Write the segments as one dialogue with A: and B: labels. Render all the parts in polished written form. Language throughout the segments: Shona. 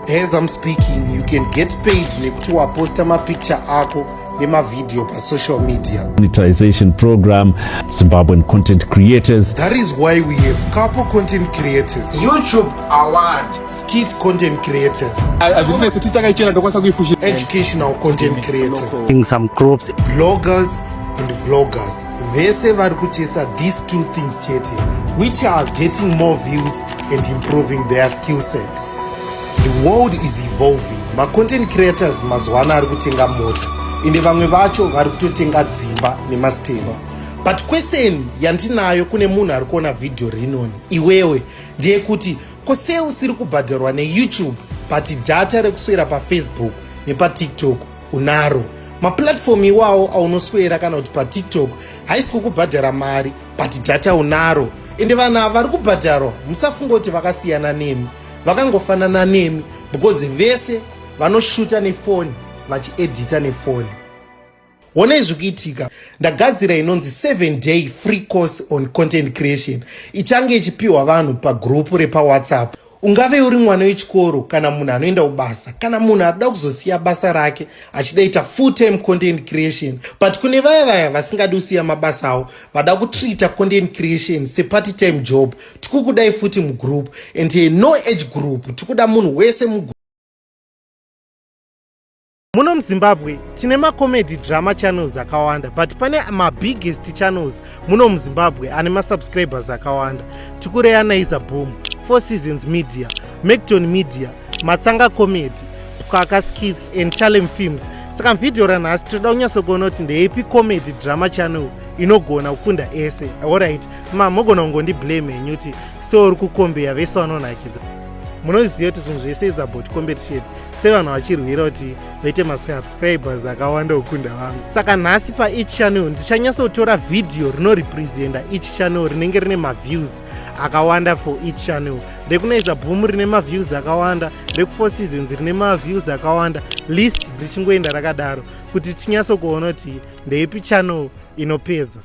A: As I'm speaking, you can get paid nekuti waposta mapicture ako nemavideo pasocial media.
B: Monetization program, Zimbabwean content creators.
A: That is why we have couple content creators,
C: YouTube award,
A: skit content creators,
D: hazvinetsi tichakaichena ndokwanisa kuifushira,
A: educational content creators,
E: some crops,
A: bloggers and vloggers. Vese vari kuchesa these two things chete, which are getting more views and improving their skill set. The world is evolving. Macontent creators mazuva ano ari kutenga mota, ende vamwe vacho vari kutotenga dzimba nemastands. But question yandinayo kune munhu ari kuona vhidhiyo rinoni iwewe ndeyekuti, ko sei usiri kubhadharwa neYouTube but data rekuswera paFacebook nepaTikTok unaro? Maplatform iwawo aunoswera kana kuti paTikTok haisi kukubhadhara mari, but data unaro. Ende vanhu ava vari kubhadharwa, musafunga kuti vakasiyana nemi, vakangofanana nemi, because vese vanoshuta nefoni vachiedhita nefoni. Honai zvikuitika. Ndagadzira inonzi 7 day free course on content creation, ichange ichipiwa vanhu pagurupu repaWhatsApp. Ungave uri mwana wechikoro, kana munhu anoenda kubasa, kana munhu arida kuzosiya basa rake achida full time content creation. But kune vaya vaya vasingadi kusiya mabasa avo, vada kutreata content creation separt time job, tikukudai futi mugroup. And no age group, tikuda munhu wese mugroup. Muno muZimbabwe tine macomedy drama channels akawanda, but pane mabiggest channels muno muZimbabwe ane masubscribers akawanda. Tikureya Naiza Boom, Four Seasons Media, Macton Media, Matsanga Comedy, Pwaka Skits and Talem Films. Saka muvhidhiyo ranhasi tinoda kunyatsokuona kuti ndeipi comedy drama channel inogona kukunda ese. Alright, ma mogona kungondiblame henyu kuti so uri kukombeya vese vanonakidza. Munoziva kuti zvinhu zvese is about competition, sevanhu vachirwira kuti vaite masubscribers akawanda kukunda vamwe. Saka nhasi paeach channel ndichanyatsotora vhidhiyo rinorepresenta each channel rinenge rine maviews akawanda for each channel. RekuNaiza Boom rine maviews akawanda, rekuFour Seasons rine maviews akawanda, list richingoenda rakadaro, kuti tinyatsokuona kuti ndeipi channel inopedza.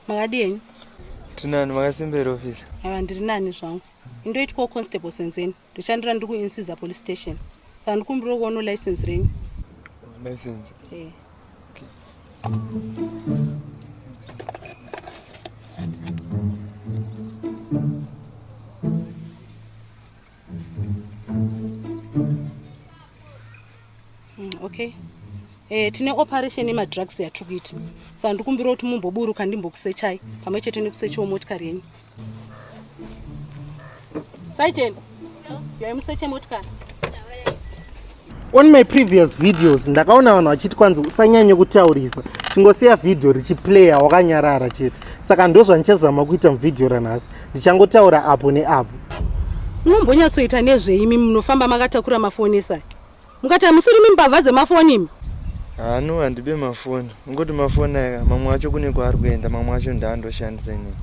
F: Makadii henyu?
G: Tinani, makasimba here, officer?
F: Aiwa, ndiri nani zvangu. Indoitwawo Constable Senzeni, ndoshandira ndiri kuInsiza Police Station. Saka ndikumbira kuona license renyu.
G: License?
F: Eh.
G: Okay.
F: Okay, tine operation yemadrugs yatiri kuita, saka ndikumbira kuti mumboburuka ndimbokusechai pamwe chete nekusechiwo motikari yenyu. Sergeant, yaimuseche motikari.
A: On my previous videos ndakaona vanhu vachiti kwanzi usanyanye kutaurisa, chingosiya vhidhiyo richiplaya wakanyarara chete. Saka ndozvandichazama kuita muvhidhiyo ranhasi, ndichangotaura apo neapo.
F: Munombonyatsoita nezveimi munofamba makatakura mafoni esai? Mukati hamusiri mimbavha dzemafoni imi?
G: Hano, handibe mafoni. Ungoti mafoni aya mamwe acho kune kwaari kuenda, mamwe acho ndaandoshandisa inini.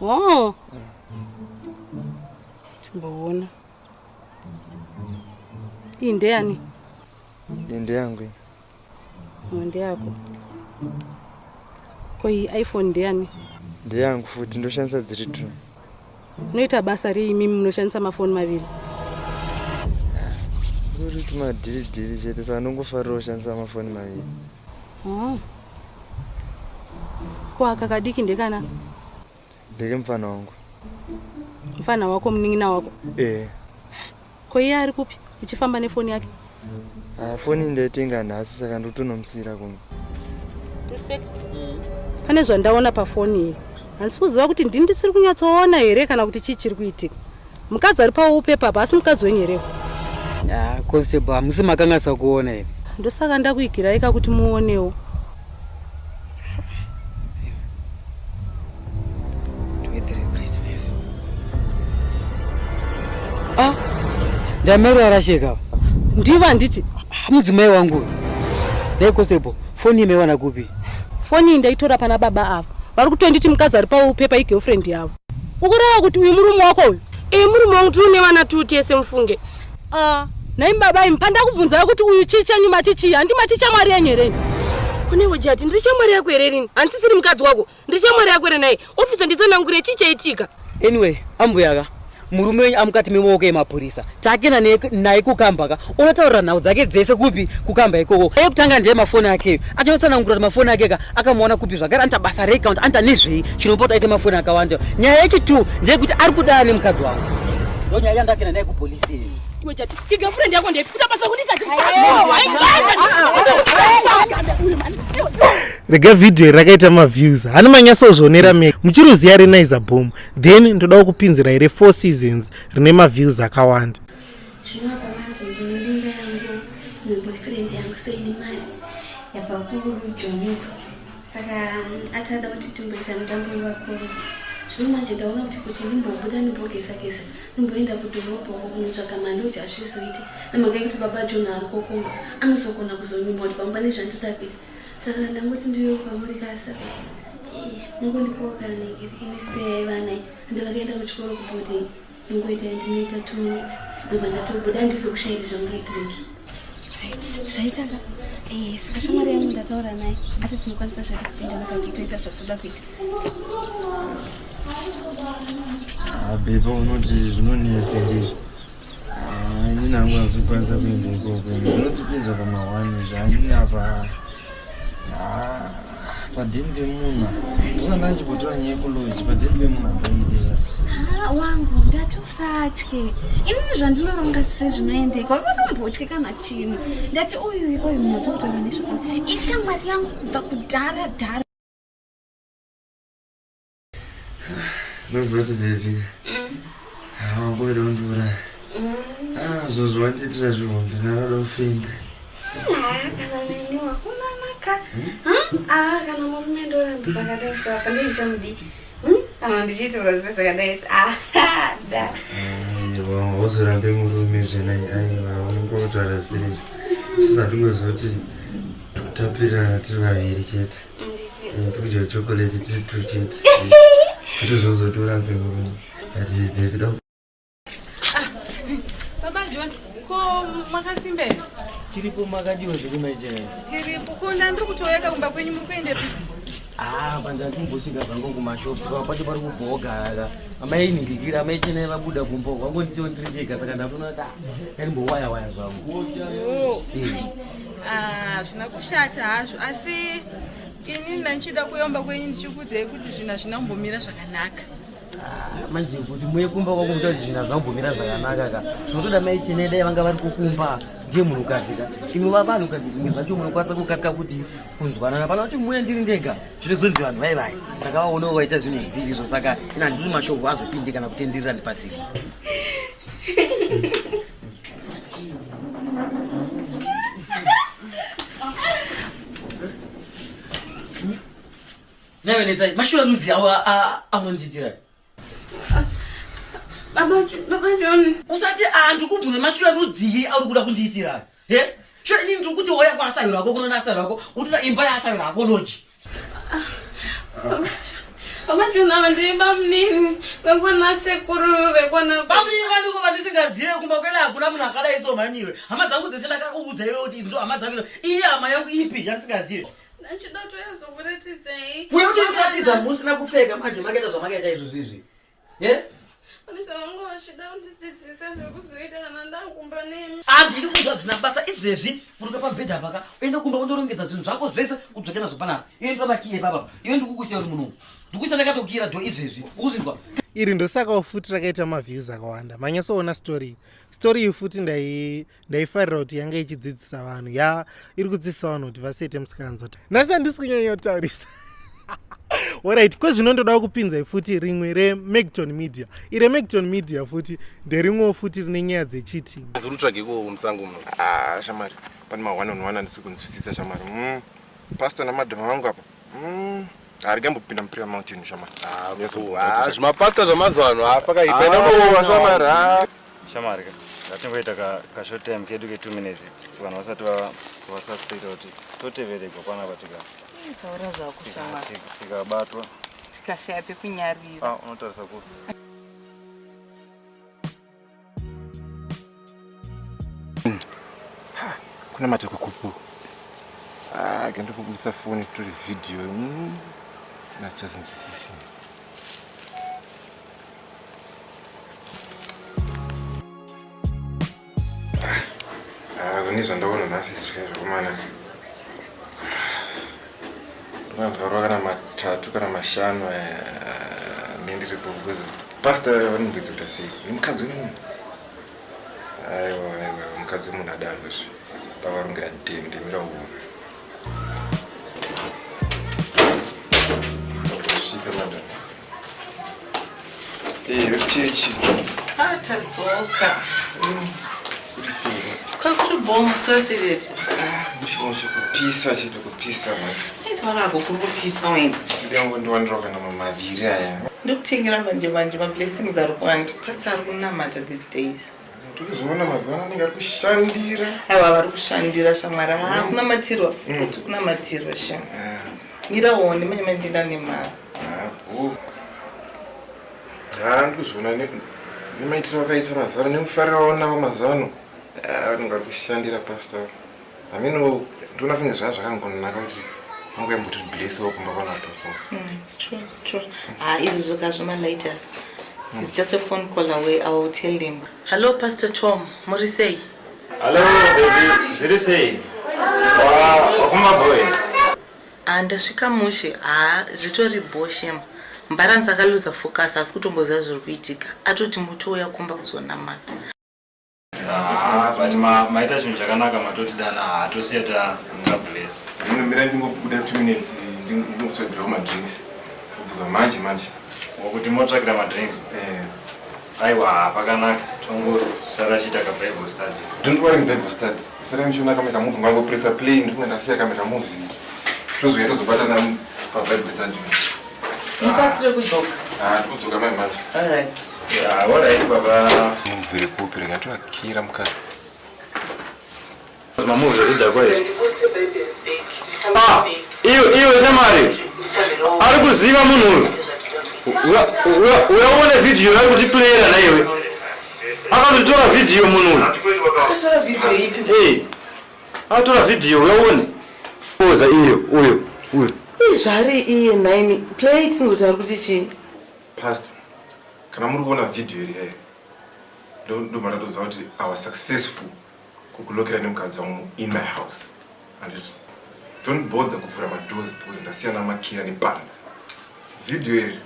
F: Oh, timboona iyi ndeyani?
G: Iyi ndeyangu iyi.
F: Oh, ndeyako. Ko iyi iPhone ndeyani?
G: Ndeyangu futi, ndoshandisa dziri two.
F: Munoita basa rei imimi munoshandisa mafoni maviri?
G: Uri tumadhiridhiri chete, saka ndongofarira kushandisa mafoni maviri.
F: Oh. Ko aka kadiki ndekana?
G: Ndeke mufana wangu.
F: Mufana wako munin'ina wako?
G: Eh.
F: Ko iye ari kupi uchifamba nefoni yake?
G: Ah, foni ndaitenga nhasi, saka ndotonomusiyira kumwe.
F: Inspector, pane zvandaona pafoni iyi. Handisi kuziva kuti ndini ndisiri kunyatsoona here kana kuti chii chiri kuitika. Mukadzi ari pawallpaper apa asi mukadzi wenyu herewo?
H: Ah, constable, hamusi makanganisa kuona here?
F: Ndosaka ndakuigirai ka kuti muonewo.
E: Tuwedzere brightness. Ah, ndamero arasheka.
F: Ndivo handiti?
E: Ah, mudzimai wangu uyu. Dai constable, foni imaiwana kupi?
F: Foni iyi ndaitora pana baba avo. Vari kutonditi mukadzi ari paupepa igirlfriend yavo. Ukureva kuti uyu murume wako uyu?
H: Eh, murume wangu tiri nevana tu tese mufunge.
F: Ah, nhai baba imi pandakubvunzai kuti uyu chii chenyu mati chii? Handi mati shamwari yenyu here imi?
H: Kunewo Jati, ndiri shamwari yako here rini? Handisisiri mukadzi wako. Ndiri shamwari yako here nhai? Officer nditsanangure chii chaitika?
E: Anyway, ambuya ka murume wenyu amukati memaoko emapurisa takena naye kukamba ka unotaurira nhau dzake dzese kupi kukamba ikoko yekutanga ndiye mafoni akeyo achanotsanangura kuti mafoni ake ka akamuona kupi zvakare anoita basa rei kana kuti anoita nezvei chinopa kuti aite mafoni akawanda nyaya yechitu ndeyekuti ari kudaa nemukadzi wangu ndo nyaya yandakena naye kupolisi iyi
H: Iwe Jati, igirlfriend yako ndeipi? Kuita basa kundiita
A: Rega video iri rakaita maviews hani manyasozvionera mega muchiruziya renaiza boom then ndoda kupinzira here four seasons rine maviews akawanda.
I: Zvino apa manje ndine mbinga yangu neboyfriend yangu seini mari yabva kujoni uko saka atada kuti timboita mutambo wevakuru zvino manje ndaona kuti kuti ndimbobuda ndimbogeza geza ndimboenda kudhorobha uko kunotsvaga maloji hazvizoiti nemhaka yekuti baba john ari kokumba anozogona kuzonyumwa kuti pamwe pane zvandoda kuita saka ndangoti ndiyo kwamuri kasa mungondipowo kana nengirikinespeya yevana ande vakaenda kuchikoro kuboarding ndingoita yandinoita two minutes ndobva ndatobuda handizokushairi zvangu redrink right zvaita ka eh, saka shamwari yangu ndataura naye asi tinokwanisa zvedu kupinda mukati toita zvatinoda kuita
G: Ah, bebe unoti zvinonetsa izvi ah, inini hangu hazvikwanisa kuenda ikoko zvinotipinza pamahwani zvaanini apa ah, padheni pemunhu ndosanda achimbotora nyaya yekuloji padheni pemunhu apaitira
I: wangu ndati usatye inini zvandinoronga zvise zvinoendeka usatombotye kana chinhu ndati uyu uyu munhu tokutaura nezvako ishamwari yangu kubva kudhara dhara
G: Unozoti baby. Hawangoida kundiuraya. Ah, zvozvo wandiitira zvihombe ndakada kufenda.
I: Kana neni wakunanaka. Ah, kana murume ndoramba pakadai so apa ndichamudii. Kana ndichiitirwa zvese zvakadai so. Ah, da.
G: Aiwa, wozorambe murume zvena aiwa, unongotaura siri. Sisati ngozoti tapirirana tiri vaviri chete. Eh, tikudya chocolate tiri two chete. Kuti zvozotora murume. But baby da
F: Baba John, ko makasimba here?
E: Tiripo makadiwa zviri maichena.
F: Tiripo. Ko ndandiri kutoyeka kumba kwenyu muri kuendepi?
E: Ah, pandandikumbosvika zvangu kumashops kwa pacho pari kubhogara. Amai ningikira amai chena vabuda kumba wangondisiwo ndiri ndega saka ndatoona kuti ah, ndaimbowaya waya zvangu.
J: Oh. Ah, hazvina kushata hazvo asi ini ndandichida kuyomba kwenyu ndichikuudzai kuti zvinhu hazvina kumbomira zvakanaka.
E: Ah, manje kuti muye kumba kwako muta kuti zvinhu hazvina kumbomira zvakanaka ka zvinotoda mai chene dai vanga vari kukumba ndiye munhukadzi ka imi vavanhukadzi zvimwe zvacho munokwanisa kukasika kuti kunzwanana pana kuti muye ndiri ndega zvinozonzi vanhu vai vai ndakavaonawo vaita zvinhu zvisiri izvo saka ina handiti mashoko azopinde kana kutenderera ndipasiri Naiwe Netsai, mashura rudzi awo aunondiitira.
I: Baba, Baba John.
E: Usati ah ndikubvunza mashura rudzii auri kuda kundiitira. He? Sure ini ndiri kuti wauya kwaasahwira wako kunoona asahwira wako, utoda imba yaasahwira wako lodge.
I: Baba John ava ndiri bamunini vekwana sekuru vekwana
E: Bamunini vandiko vandisingazive kumba kwedu hakuna munhu akadai so mhani iwe. Hama dzangu dzese ndakakuudza iwe kuti idzi ndo hama dzangu. Iyi hama yangu ipi yandisingazive?
I: Ndachida kutoyazokuratidzai.
E: Uye utokuratidza musina kupfeka manje makaita zvamakaita izvo zvizvi. Ye?
I: Pane zvavanga vachida kundidzidzisa zvekuzoita kana ndakumba nemi.
E: Handidi kunzwa zvina basa izvezvi buruka pamubhedha apa ka uende kumba undorongedza zvinhu zvako zvese udzoke nazvo panapa. Iwe ndoda makiyi epapa. Iwe ndikukusiya uri munomu. Ndikuisa ndakatokiyira dho izvezvi. Ukuzvinzwa?
A: Iri ndosakawo futi rakaita maviews akawanda. Manyatsoona story. Story iyi futi ndai ndaifarira kuti yanga ichidzidzisa vanhu ya iri kudzidzisa vanhu kuti vasaite musikanzwa nhasi handisi kunyanya kutaurisa orit kwezvino ndoda kupinzai futi rimwe remacton media iremacton media futi nderimwewo futi rine nyaya dzecheating
D: Urutsvageko musango muno.
C: Ah, shamari. Pane ma one on one andisi kunzwisisa shamwari. Mm. Pastor namadam vangu apa. Mm. Harige mbopinda muPrayer Mountain shamwari.
D: Ah, zvimapastor zvamazuva ano ah, pakaipa. Enda unoona shamwari. Ah.
G: Shamwari ka ngatingoita ka, ka short time kedu ke 2 minutes vanhu vasati vasuspecta kuti toteveregwa panapa tika
K: taura zvako shamwari
G: tikabatwa
K: tikashaya pekunyarira.
G: Ah, unotarisa kupi?
C: Kunamata kwekupu. Ah, ndikubudisa foni tore video. Nachazinzwisisi. Ah, kune zvandaona nhasi zvika zvakomana. Ndinoona ndakarova kana matatu kana mashanu eh, nendiripo because pastor vanombidza kuita sei nemukadzi wemunhu. Aiwa aiwa mukadzi wemunhu adaro izvi. Pavarungira dhende mira uone. Svika madam. Eh, vekuchechi.
K: Ah, tadzoka.
C: Kuri sei?
K: Kwakuri bho musi wesireti.
C: Mushe mushe kupisa chete kupisa masi.
K: Aitaura kuri kupisa wena.
C: Tide yangu ndiwandirwa kana maviri aya.
K: Ndokutengera manje manje mablessings ari kuwanda. Pastor ari kunamata these days.
C: Ndikuzviona mazuva ano anenge ari kushandira.
K: Aiwa vari kushandira shamwari. Ah, kunamatirwa. Mm. Kunamatirwa sha. Mira uone manje manje ndenda nemari.
C: Ha ndikuzviona nemaitiro akaita mazuva ano nemufariro waonawo mazuva ano. Vanenge vari kushandira pastor. Hameno ndinoona senge zvaa zvakangonaka kuti vangu yamboti bless wo kumba kwanapa so.
K: It's true, it's true. Ah, izvi zvokazvo malighters. It's just a phone call away. I will tell him. Hello, Pastor Tom. Muri sei?
G: Hello baby, zviri sei? Wafamba boy?
K: Ah, ndasvika mushe. Ah, zvitori bho shem. Mbaranzi akaluza focus asi kutomboziva zviri kuitika. Atoti mutouya kumba kuzonamata.
G: Ah, but maita chinhu chakanaka matotidana hatosiya ta bless.
C: Ndinomira ndingobuda 2 minutes ndingotsvagirawo madrinks. Kudzoka manje manje.
G: Wokuti motsvakira madrinks?
C: Eh.
G: Aiwa, pakanaka. Tongosara chiita ka Bible study.
C: Don't worry Bible study. Sara muchiona kamwe kamovie ngangopressa play ndifunga ndasiya kamwe kamovie. Tozouya tozobatana pa Bible study.
K: Mukasire kudzoka.
C: Ah, ndikudzoka mai manje.
K: All right.
G: Yeah, all right baba.
C: Muvhire kupi rega toakira mukati.
G: Mamuvi zvekudhakwa izvi. Ah, iwe iwe shamwari. Ari kuziva munhu uyu. Uya uone video ari kutiplayera naiwe. Akatotora video munhu uyu.
K: Akatora video ipi?
G: Eh. Akatora video uya uone. Poza iyo uyo uyo.
K: Ii zvaari iye nhaimi. Play it tinzwe kuti ari kuti chii.
C: Pastor, kana muri kuona video iri yayo ndobva ndatoziva kuti I was successful kukulokera nemukadzi wangu in my house. Handiti? Don't bother kuvhura madoors because ndasiyana makira nepanze. Video iri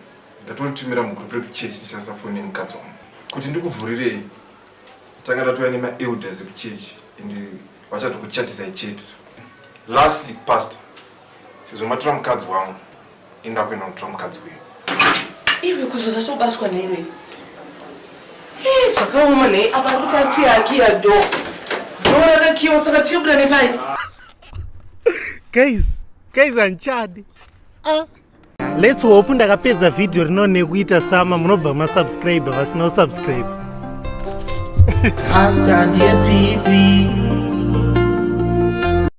C: ndatoritumira mugroup redu church ndichishandisa foni yemukadzi wangu. Kuti ndikuvhurirei tanga ndatouya nemaelders ekuchurch and vachatokuchatisai chete. Lastly, pastor, sezvo matora mukadzi wangu inda kuenda kunotora mukadzi uyu.
K: Iwe kuzvo zvatobatwa neiwe. Eh, zvakaoma nei apa ari kuti asiya akiya door. Door rakakiwa saka tichabuda nepai?
A: Guys, guys anchadi. Ah. Let's hope ndakapedza video rino nekuita sama munobva masubscribe vasina kusubscribe.
L: Pastor ndiye PV.